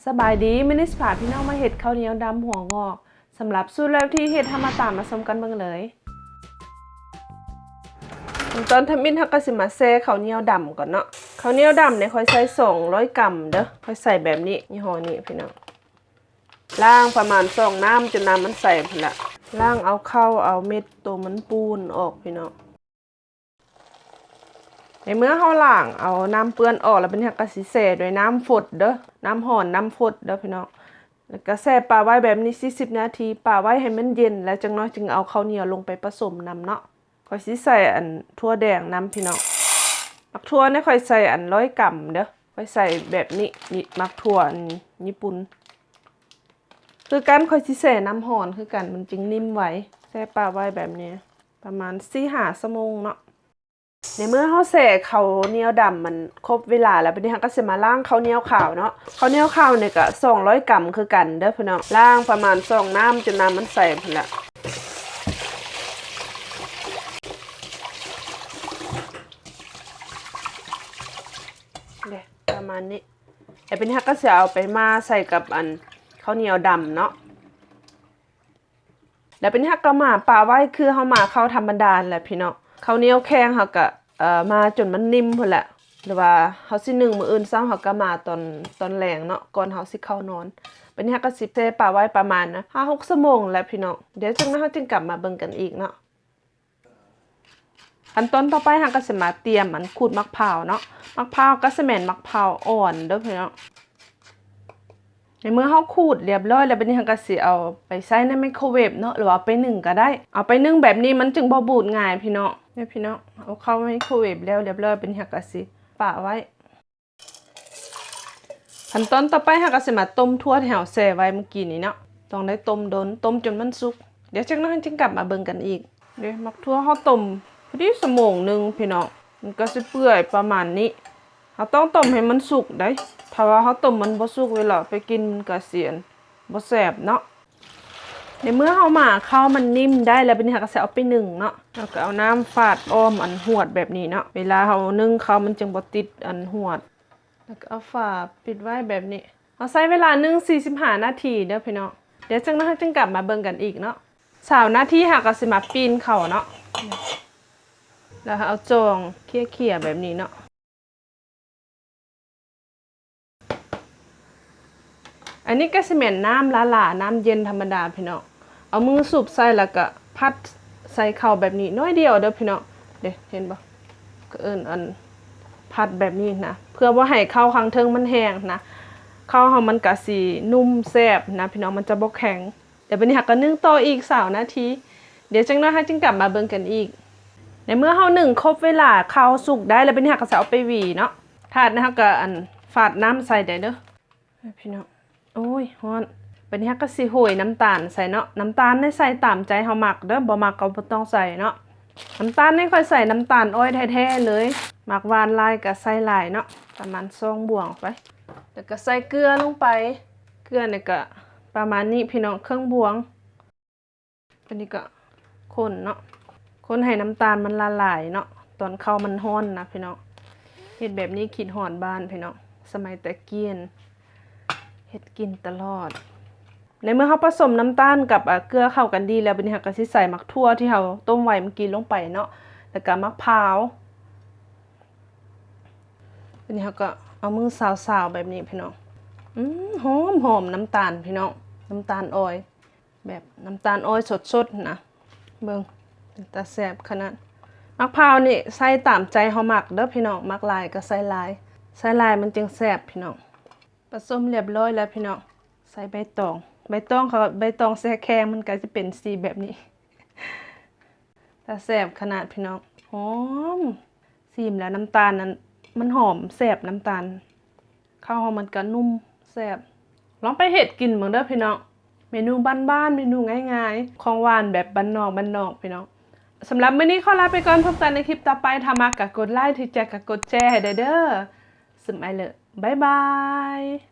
ສະບາຍດີ, ມື້ນີ້ຊິພາພີ່ນ້ອງມາເຮັດເຂົ້າໜຽວດຳຫົວງອກ. ສຳລັບສູດແລກທີ່ເຮັດ, ເຮົາມາຕາມມາຊົມກັນເບິ່ງເລີຍ. ຂັ້ນຕອນທຳອິດເຮົາກໍຊິມາແຊ່ເຂົ້າໜຽວດຳກ່ອນເນາະ. ເຂົ້າໜຽວດຳນີ້ຂ້ອຍໃສ່ສອງຮ້ອຍກຣາມເດີ້, ຂ້ອຍໃສ່ແບບນີ້, ຍີ່ຫໍ້ນີ້ພີ່ນ້ອງ. ລ້າງປະມານສອງນ້ຳ ຈົນນ້ຳມັນໃສພຸ້ນລະ. ລ້າງເອົາເຂົ້າ ເອົາເມັດໂຕມັນປູນອອກພີ່ນ້ອງ. ໃນເມື່ອເຮົາລ້າງເອົານ້ຳເປື້ອນອອກແລ້ວ, ບັດນີ້ເຮົາກໍຊິແຊ່ດ້ວຍນ້ຳຟົດເດີ້, ນ້ຳຮ້ອນ ນ້ຳຟົດເດີ້ພີ່ນ້ອງ. ແລ້ວກໍແຊ່ປະໄວ້ແບບນີ້ສີ່ສິບນາທີ, ປະໄວ້ໃຫ້ມັນເຢັນ ແລ້ວຈັກໜ້ອຍຈຶ່ງເອົາເຂົ້າໜຽວລົງໄປປະສົມນຳເນາະ. ຂ້ອຍຊິໃສ່ອັນຖົ່ວແດງນຳພີ່ນ້ອງ. ໝາກຖົ່ວນີ້ຂ້ອຍໃສ່ອັນຮ້ອຍກຣາມເດີ້, ຂ້ອຍໃສ່ແບບນີ້, ນີ້ໝາກຖົ່ວອັນຍີ່ປຸ່ນ. ຄືກັນ, ຂ້ອຍຊິແຊ່ນ້ຳຮ້ອນຄືກັນ, ມັນຈຶ່ງນິ່ມໄວ. ແຊ່ປະໄວ້ແບບນີ້ປະມານສີ່ຫ້າຊົ່ວໂມງເນາະ. ໃນເມື່ອເຮົາແຊ່ເຂົ້າໜຽວດຳມັນຄົບເວລາແລ້ວ, ບັດນີ້ເຮົາກໍຊິມາລ້າງເຂົ້າໜຽວຂາວເນາະ. ເຂົ້າໜຽວຂາວນີ້ກໍສອງຮ້ອຍກຣາມຄືກັນເດີ້ພີ່ນ້ອງ. ລ້າງປະມານສອງນ້ຳ ຈົນນ້ຳມັນໃສພຸ້ນລະ. ເດ້ ປະມານນີ້. ແລ້ວບັດນີ້ເຮົາກໍຊິເອົາໄປໝ່າໃສ່ກັບອັນເຂົ້າໜຽວດຳເນາະ. ແລ້ວບັດນີ້ເຮົາກໍໝ່າປະໄວ້ ຄືເຮົາໝ່າເຂົ້າທຳມະດາແຫຼະພີ່ນ້ອງ. ເຂົ້າໜຽວແຂງເຮົາກໍ ເອີ ໝ່າຈົນມັນນິ່ມພຸ້ນແຫຼະ, ຫຼືວ່າເຮົາຊິໜຶ້ງມື້ອື່ນເຊົ້າ ເຮົາກໍໝ່າຕອນ ຕອນແລງເນາະ, ກ່ອນເຮົາຊິເຂົ້ານອນ. ບັດນີ້ເຮົາກໍຊິແຊ່ປະໄວ້ປະມານຫ້າຫົກຊົ່ວໂມງແຫຼະພີ່ນ້ອງ. ດຽວຈັ່ງນັ້ນເຮົາຈຶ່ງກັບມາເບິ່ງກັນອີກເນາະ. ຂັ້ນຕອນຕໍ່ໄປເຮົາກໍຊິມາຕຽມອັນຂູດໝາກພ້າວເນາະ. ໝາກພ້າວກໍຊິແມ່ນໝາກພ້າວອ່ອນເດີ້ພີ່ນ້ອງ. ໃນເມື່ອເຮົາຂູດລຽບຮ້ອຍແລ້ວ, ບັດນີ້ເຮົາກໍຊິເອົາໄປໃສ່ໃນໄມໂຄເວຟເນາະ ຫຼືວ່າເອົາໄປໜຶ້ງກໍໄດ້. ເອົາໄປໜຶ້ງແບບນີ້ມັນຈຶ່ງບໍ່ບູດງ່າຍພີ່ນ້ອງ. ນີ້ພີ່ນ້ອງ, ເອົາເຂົ້າໄມໂຄເວຟແລ້ວລຽບຮ້ອຍ, ບັດນີ້ເຮົາກໍຊິປະໄວ້. ຂັ້ນຕອນຕໍ່ໄປເຮົາກໍຊິມາຕົ້ມຖົ່ວທີ່ເຮົາແຊ່ໄວ້ເມື່ອກີ້ນີ້ເນາະ. ຕ້ອງໄດ້ຕົ້ມດົນ, ຕົ້ມຈົນມັນສຸກ. ດຽວຈັກໜ້ອຍຈຶ່ງກັບມາເບິ່ງກັນອີກ. ເດ້ ໝາກຖົ່ວເຮົາຕົ້ມພໍດີຊົ່ວໂມງໜຶ່ງພີ່ນ້ອງ, ມັນກໍຊິເປື່ອຍປະມານນີ້. ເຮົາຕ້ອງຕົ້ມໃຫ້ມັນສຸກໄດ໋, ຖ້າວ່າເຮົາຕົ້ມມັນບໍ່ສຸກ ເວລາໄປກິນມັນກໍຊິ ອັນ ບໍ່ແຊບເນາະ. ໃນເມື່ອເຮົາໝ່າເຂົ້າມັນນິ່ມໄດ້ແລ້ວ, ບັດນີ້ເຮົາກໍຊິເອົາໄປໜຶ້ງເນາະ. ເຮົາກໍເອົານ້ຳຟາດອ້ອມອັນຫວດແບບນີ້ເນາະ, ເວລາເຮົາໜຶ້ງເຂົ້າມັນຈຶ່ງບໍ່ຕິດອັນຫວດ. ແລ້ວກໍເອົາຝາປິດໄວ້ແບບນີ້. ເຮົາໃຊ້ເວລາໜຶ້ງສີ່ສິບຫ້ານາທີເດີ້ພີ່ນ້ອງ. ດຽວຈັ່ງນັ້ນເຮົາຈຶ່ງກັບມາເບິ່ງກັນອີກເນາະ. ຊາວນາທີເຮົາກໍຊິມາປີ້ນເຂົ້າເນາະ, ແລ້ວເຮົາເອົາຈອງເຄຍໆແບບນີ້ເນາະ. ອັນນີ້ກໍຊິແມ່ນນ້ຳຫຼ້າໆ ນ້ຳເຢັນທຳມະດາພີ່ນ້ອງ. ເອົາມືສູບໃສ່ແລ້ວກໍພັດໃສ່ເຂົ້າແບບນີ້ໜ້ອຍດຽວເດີ້ພີ່ນ້ອງ. ເດ້ ເຫັນບໍ່? ກໍເອີ້ນອັນພັດແບບນີ້ນະ, ເພື່ອບໍ່ໃຫ້ເຂົ້າຂ້າງເທິງມັນແຫ້ງນະ. ເຂົ້າເຮົາມັນກະຊິນຸ້ມແຊບນະພີ່ນ້ອງ, ມັນຈະບໍ່ແຂງ. ດຽວບັດນີ້ເຮົາກໍໜຶ້ງຕໍ່ອີກຊາວນາທີ. ດຽວຈັກໜ້ອຍເຮົາຈຶ່ງກັບມາເບິ່ງກັນອີກ. ໃນເມື່ອເຮົາໜຶ້ງຄົບເວລາເຂົ້າສຸກໄດ້ແລ້ວ, ບັດນີ້ເຮົາກໍຈະເອົາໄປຫວີເນາະ. ຖາດນີ້ເຮົາກໍ ອັນ ຟາດນ້ຳໃສ່ໄດ້ເດີ້. ພີ່ນ້ອງ ໂອ້ຍ ຮ້ອນ. ບັດນີ້ເຮົາກໍຊິໂຮຍນ້ຳຕານໃສ່ເນາະ. ນ້ຳຕານນີ້ໃສ່ຕາມໃຈເຮົາມັກເດີ້, ບໍ່ມັກກໍບໍ່ຕ້ອງໃສ່ເນາະ. ນ້ຳຕານນີ້ຂ້ອຍໃສ່ນ້ຳຕານອ້ອຍແທ້ໆເລີຍ, ມັກຫວານຫຼາຍກໍໃສ່ຫຼາຍເນາະ, ປະມານສອງບ່ວງໄປ. ແລ້ວກໍໃສ່ເກືອລົງໄປ, ເກືອນີ້ກໍປະມານນີ້ພີ່ນ້ອງ, ເຄິ່ງບ່ວງ. ບັດນີ້ກໍຄົນເນາະ, ຄົນໃຫ້ນ້ຳຕານມັນລະລາຍເນາະ. ຕອນເຂົ້າມັນຮ້ອນນະພີ່ນ້ອງ, ເຮັດແບບນີ້ຄິດຮອດບ້ານພີ່ນ້ອງ, ສະໄໝແຕ່ກີ້ນ ເຮັດກິນຕະຫຼອດ. ໃນເມື່ອເຮົາປະສົມນ້ຳຕານກັບ ອາ ເກືອເຂົ້າກັນດີແລ້ວ, ບັດນີ້ເຮົາກໍຊິໃສ່ໝາກຖົ່ວທີ່ເຮົາຕົ້ມໄວ້ເມື່ອກີ້ລົງໄປເນາະ, ແລ້ວກໍໝາກພ້າວ. ບັດນີ້ເຮົາກໍເອົາມືຊາວໆແບບນີ້ພີ່ນ້ອງ. ອືມ ຫອມໆນ້ຳຕານພີ່ນ້ອງ, ນ້ຳຕານອ້ອຍ. ແບບນ້ຳຕານອ້ອຍສົດໆນະ. ເບິ່ງ ເປັນຕາແຊບຂະໜາດ. ໝາກພ້າວນີ້ໃສ່ຕາມໃຈເຮົາມັກເດີ້ພີ່ນ້ອງ, ມັກຫຼາຍກໍໃສ່ຫຼາຍ, ໃສ່ຫຼາຍມັນຈຶ່ງແຊບພີ່ນ້ອງ. ປະສົມລຽບຮ້ອຍແລ້ວພີ່ນ້ອງ, ໃສ່ໃບຕອງ. ໃບຕອງເຂົາ ໃບຕອງແຊ່ແຂງ ມັນກໍຈະເປັນສີແບບນີ້. ຕາແຊບຂະໜາດພີ່ນ້ອງ, ຫອມ. ຊີມແລ້ວນ້ຳຕານນັ້ນ ມັນຫອມແຊບນ້ຳຕານ. ເຂົ້າເຮົາມັນກະນຸ້ມແຊບ. ລອງໄປເຮັດກິນເບິ່ງເດີ້ພີ່ນ້ອງ. ເມນູບ້ານໆ ເມນູງ່າຍໆ ຂອງຫວານແບບບ້ານນອກ ບ້ານນອກພີ່ນ້ອງ. ສຳລັບມື້ນີ້ຂໍລາໄປກ່ອນ, ພົບກັນໃນຄລິບຕໍ່ໄປ. ຖ້າມັກກໍກົດໄລ, ຖືກໃຈກໍກົດແຊໃຫ້ແດ່ເດີ້. ສະບາຍດີ, ບາຍບາຍ.